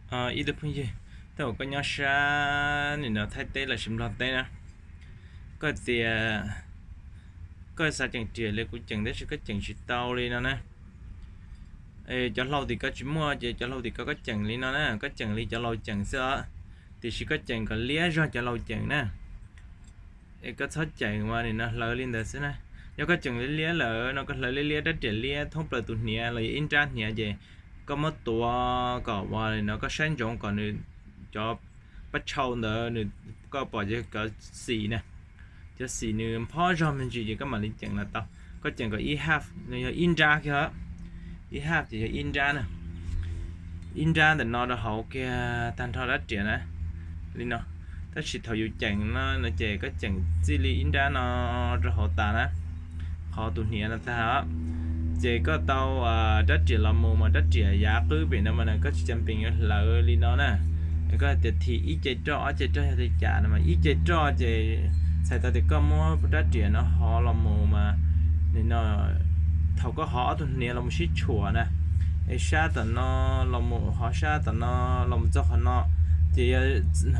Ib tug phooj ywg, tej uas koj nyob sab nim no Thaib teb los sis Nplog teb na, koj tias koj xav ceem riam li kuv ceem tab sis koj ceem tsis tau li no na. Cov hlau tim ko tsis muaj ces cov hlau tim ko koj ceem li no na, koj ceem li cov laus ceem xwb os, tiam sis koj ceem kom liab zog cov laus ceem na. Es koj txhob ceem ua nim no hlawv li ntawd xwb na. Yog koj ceem liab liab lawm no, koj hlawv liab liab rab riam liab thoob plaws tus hniav los yog ib nrab hniav ces koj muab tuav kom ua nim no koj saib ntsoov kom nws cov pab tshau ntawd nws, koj pom cov xim na, cov xim nws phob zog me ntsis ces koj mam li ceem los tau. Koj ceem kom ib half, nws yog ib nrab kiag, ib half ces yog ib nrab na, ib nrab ntawm no rau hauv kiag tag nrho rab riam na, li no. Tab sis thaum yus ceem no no ces koj ceem txij li ib nrab no rau hauv tas na, qhov tus hniav no tag, ces koj tau rab riam los mus mas rab riam yav qwb pem no mas koj tsis cam pees yuav hlawv li no na. Koj tias thim ib ce roj ob ce roj yog li cas no mas ib ce roj ces txhais tau tias koj muab rab riam no hov los mus mas nim no thaum koj hov ob tug hniav los mus sib tshuam na, es sab tom no los mus hov sab tom no los mus txog qhov no, ces yog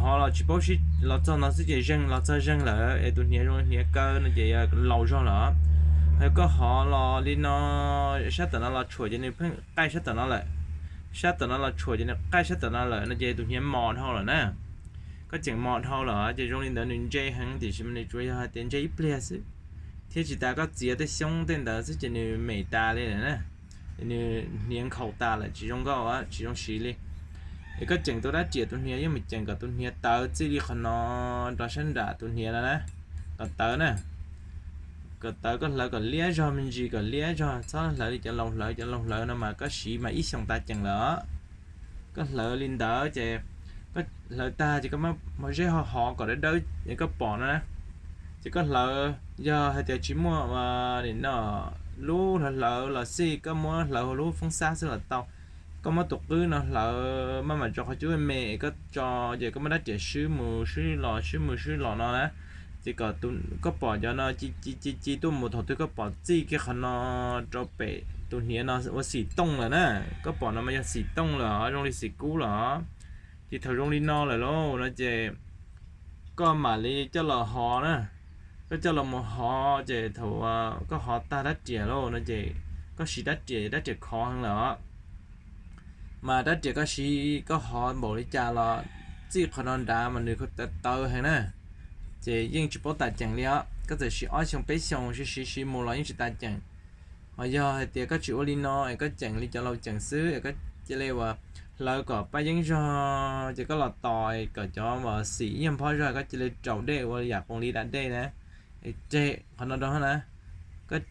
hov los tsis paub sib los txog no xwb ces zeeg los txog zeeg lawm es tus hniav zoo li hniav kaw no ces yog laus zog lawm. Yog koj hov los li no, sab tom no los tshuam ces nws pheej qaij sab tom no lawm, sab tom no los tshuam ces nws qaij sab tom no lawm no ces tus hniav mos dhau lawm na. Koj ceem mos dhau lawm ces zoo li ntawd nws ntse heev tiam sis mas nws tsuas yog hais tias ntse ib pliag xwb, thiab tsis tas koj txiav tej xyoob tej ntawd xwb ces nws mem tas li lawm na. Nws hniav nkhaus tas lawm tsis zoo nkauj tsis zoo siv li. Es koj ceem tus rab riam tus hniav yeej mus ceem kom tus hniav tawv txij li qhov no rau sab nram tus hniav no na, kom tawv na, kom tawv. Koj hlawv kom liab zog me ntsis, kom liab zog, txhob hlawv li cov laus hlawv. Cov laus hlawv no mas koj siv mas ib xyoos tas ceem lawm. Koj hlawv li ntawd ces koj hlawv tag ces koj muab zeb ho hov kom dawb dawb es koj pom no na. Ces koj hlawv, yog hais tias tsis muaj nim no lub hlawv hlawv los xij, koj muab hlawv hauv lub foob xab xwb los tau. Koj muab tus qwb no hlawv maj mam tso qhov cub me es koj tso, ces koj muab rab riam swb mus swb los swb mus swb los no na. Ces kom koj pom cov no ci ci ci tuaj mus thaum twg koj pom txij kiag qhov no rau pem tus hniav no ua xim tooj lawm na. Koj pom no mas yog xim tooj lawm, zoo li xim kub lawm. Ces thaum zoo li no lawm lauj no ces koj mam li coj los hov na. Koj coj los mus hov ces thaum koj hov tag rab riam lauj no ces koj siv rab riam, rab riam khov heev lawm os. Mas rab riam koj siv koj hov npaum li cas los txij qhov no nrad mas nws tawv heev na, ces yeej tsis paub tas ceem li os. Koj txawm siv ob xyoo peb xyoo siv siv siv mus los yeej tsis tas ceem. Ho yog hais tias koj tsis ua li no es koj ceem li cov laus ceem xwb es koj cia li ua hlawv kom paj yeeb zog ces koj los tos kom cov xim ib nyuag phob zog, koj cia li raus dej ua yam qoos li da dej na, reg qhov no rau na. Koj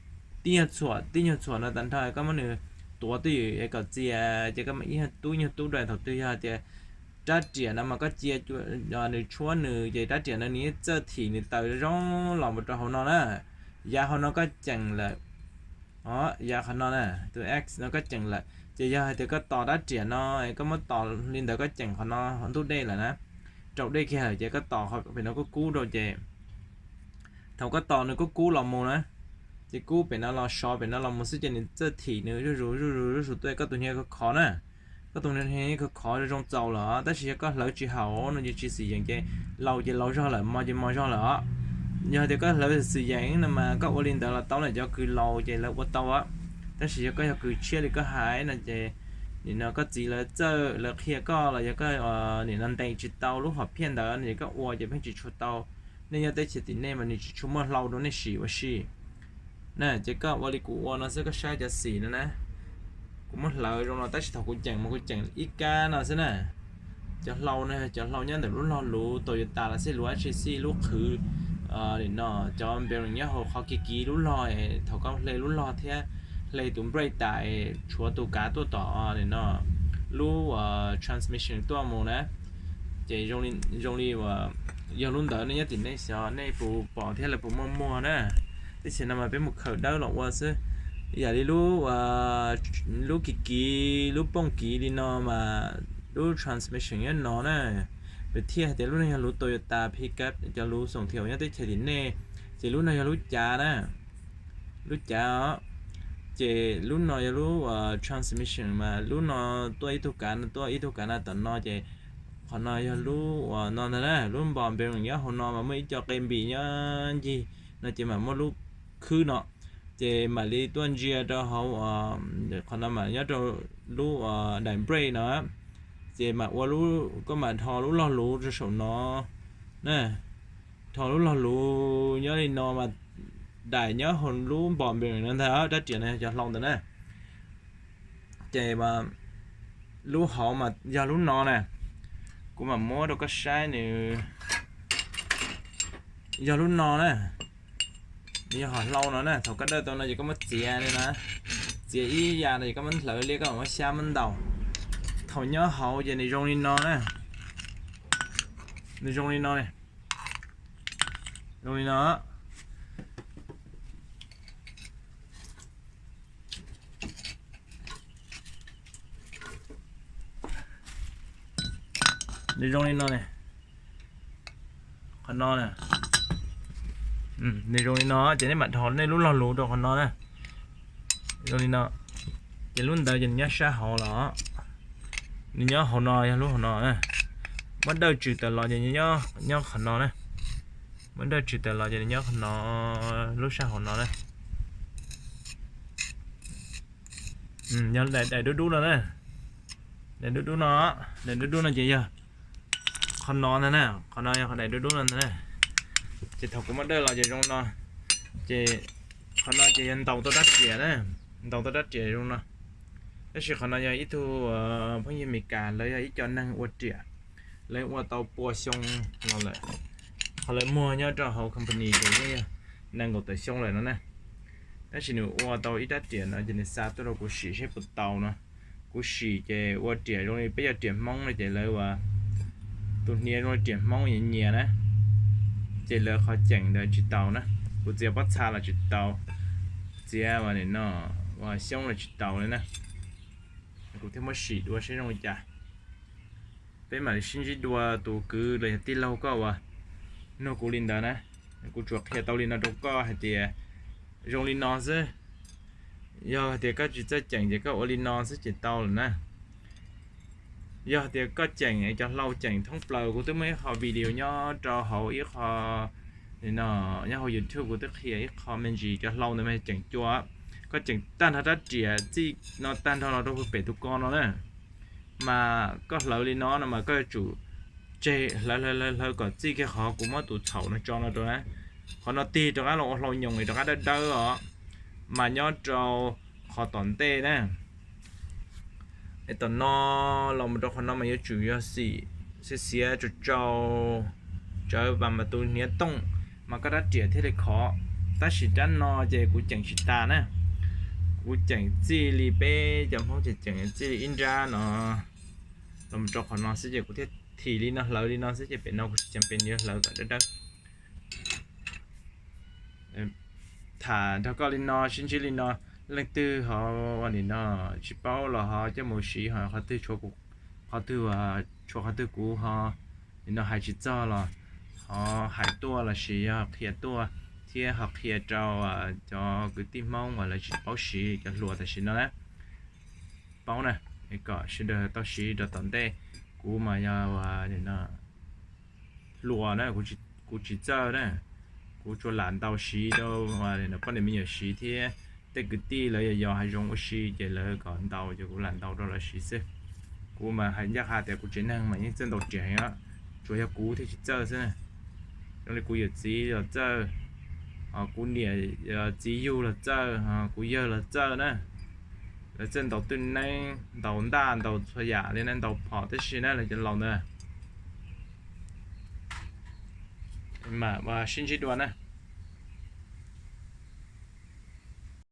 tib nyuag txhuam tib nyuag txhuam no tag nrho koj muab nws tuav twj ywm kom txias ces koj mam ib nyuag tub nyuag tub rau. Thaum twg yog tias rab riam no mas koj cia nws tshuab nws ces rab riam no nws yeej txawj thim nws taws zoo los mus rau hauv no na. Yav hauv no koj ceem lawm, yav qhov no na, tus X no koj ceem lawm ces yog hais tias koj tos rab riam no, koj muab tos li ntawd koj ceem qhov no ntug dej lawm na, raus dej kiag lawm ces koj tos pem no kub kub rau ces thaum koj tos nws kub kub los mus na, ces kub pem no los sov pem no los mus xwb ces nws txawj thim nws zuj zus zuj zus zuj zus tuaj koj tus hniav khov khov na. Koj tus hniav khov khov zoo txaus lawm tab sis yog koj hlawv tsis haum no ces tsis xim yeem ces laus ces laus zog lawm, mos ces mos zog lawm os. Yog tias koj hlawv xim yeem no mas koj ua li ntawd los tau na, cov kws laus ces lawv ua tau. Tab sis yog koj yog kws tshiab li koj hais no ces nim no koj txiv lawv txawj lawv qhia koj los yog koj nim no ntes tsis tau lub hom phiaj ntawd no ces koj ua ces pheej tsis tshua tau. Nej nyob teb chaws tim nej mas nws tsis tshua muaj hlau rau nej sim ua si na. Ces koj ua li kuv ua no xwb, koj saib cov xim no na. Kuv muab hlawv zoo no tab sis thaum kuv ceem mas kuv ceem ib kab no xwb na. Cov hlau no cov hlau nyob ntawm lub log luv Toyota los xij, luv dab tsi xij, lub qhwv nim no cov bearing nyob hauv qhov kiv kiv lub log, thaum koj hle lub log thiab hle tus brake tas, tshuav tus kav tuaj tom nim no lub transmission tuaj mus na. Ces zoo li yog lub ntawd nej nyob tim nej xyov nej puas pom thiab lawv puas muaj muag na. Teb chaws no mas peb mus khaws dawb los ua xwb. Yam li lub, lub kiv kiv, lub pooj kiv li no mas lub transmission nyob no na. Peb thiaj hais tias lub no yog luv Toyota pickup, cov luv xoom thiaum nyob teb chaws tim nej. Ces lub no yog lub cav na, lub cav os. Ces lub no yog lub transmission mas lub no tuaj ib tug kav no, tuaj ib tug kav no tom no ces qhov no yog lub uas no ntag na, lub npos bearing nyob hauv no mas muaj ib co qe npis nyob ncig no ces mam muaj lub khwb no, ces mam li tuaj ntsia rau hauv qhov no mas nyob rau lub daim brake no, ces mam ua lub, koj mam dhos lub log luv rau saum no na, dhos lub log luv nyob li no mas daim nyob hauv lub npos bearing no ntag, rab riam no yog cov hlau ntawd na. Ces lub hauv mas yog lub no na, kuv mam muab rau koj saib nws yog lub no na. Nws yog hom hlau no na, thaum koj dawj tau no ces koj muab txiav li na, txiav ib yam no ces koj muab hlawv liab, koj mam muab xyab muab ntaus. Thaum nyob hauv ces nws zoo li no na, nws zoo li no, zoo li no. Nws zoo li no, qhov no, nws zoo li no ces nej mam dhos nej lub log luv rau qhov no na, zoo li no. Ces lub ntawd ces nws nyob sab hauv los, nws nyob hauv no, yog lub hauv no. Muab dawj tswm tawm los ces nyob qhov no na, muab dawj tswm tawm los ces nws nyob qhov no, lub sab hauv no na. Yog daim dub dub no na, daim dub dub no, daim dub dub no ces yog qhov no ntag na, qhov no yog qhov daim dub dub no ntag na. Ces thaum kuv muab dawj los ces zoo no, ces qhov no ces yog ntaus tau rab riam na, ntaus tau rab riam zoo no. Tab sis qhov no yog ib tug phooj ywg Amelikas, lawv yog ib co neeg ua riam, lawv ua tau pua xyoo los lawm, qhov lawv muag nyob rau hauv company ces yeej yog nees nkaum tawm xyoo lawm no na. Tab sis nws ua tau ib rab riam no ces nws xa tuaj rau kuv sim seb puas tau no. Kuv sim ces ua riam zoo li peb cov riam Hmoob no ces lawv ua tus hniav zoo li riam Hmoob nyias nyias na, ces lawv qhov ceem ntawd tsis tau na. Kuv txiav pob txha los tsis tau, txiav ua xyoob los tsis tau li na. Kuv thiaj muab sim dua seb zoo li cas. Peb mam li sib ntsib dua tus kwv los yog tij laug koj uas nug kuv li ntawd na. Kuv tsuas qhia tau li no rau koj hais tias zoo li no xwb. Yog hais tias koj tsis txawj ceem ces koj ua li no xwb ces tau lawm na. Yog hais tias koj ceem cov hlau ceem thoob plaws, kuv twb muaj ib qho video nyob rau hauv ib qho no, nyob hauv YouTube kuv twb qhia ib qho me ntsis cov hlau ntawd mas ceem cua. Koj ceem tag nrho rab riam txij no tag nrho los rau pem tus ko no na, mas koj hlawv li no no mas koj yuav tsum tseg hlawv hlawv hlawv hlawv kom txij kiag qhov kuv muab tus txhaum no tso no rau na. Qhov no tig rov qab los ua hlau nyoos rov qab dawb dawb os, mas nyob rau qhov tom ntej na. Es tom no los mus rau qhov no mas yuav tsum yog xim xiav xiav tsau tsau, tsawv vas mas tus hniav tooj mas koj rab riam thiaj li khov. Tab sis rab no ces kuv ceem tsis tas na, kuv ceem txij li peb cov Hmoob ces ceem txij li ib nrab no los mus rau qhov no xwb ces kuv thiaj thim li no hlawv li no xwb ces pem no kuv tsis ceem pem, yuav hlawv kom dawb dawb. Tham nrog koj li no sib ntsib li no, leej twg ho ua nim no tsis paub los ho coj mus siv ho qhov twg tshuav, qhov twg tshuav qhov twg kuv ho nim no hais tsis txog los ho hais tuaj lossis yog qhia tuaj thiab ho qhia rau cov kwv tij Hmoob uas lawv tsis paub siv cov hluas tam sim no na, paub na, kom sawv daws tau siv rau tom ntej. Kuv mas yog hluas na, kuv tsis txawj na, kuv tsuas lam ntaus siv rau poj niam me nyuam siv thiab tej kwv tij lawv yos yos hav zoov ua si ces lawv kom ntaus ces kuv lam ntaus rau lawv siv xwb. Kuv mas hais ncaj qha tias kuv tsev neeg mas yeej txawj ntaus riam heev, tsuas yog kuv thiaj tsis txawj xwb na. Zoo li kuv yawm txiv los txawj, kuv niam txiv yug los txawj, kuv yawg los txawj na. Lawv txawj ntaus twj neeb, ntaus ntaj, ntaus txhua yam li na, ntaus phom tib si na lawv cov laus ntawd. Mam sib ntsib dua na.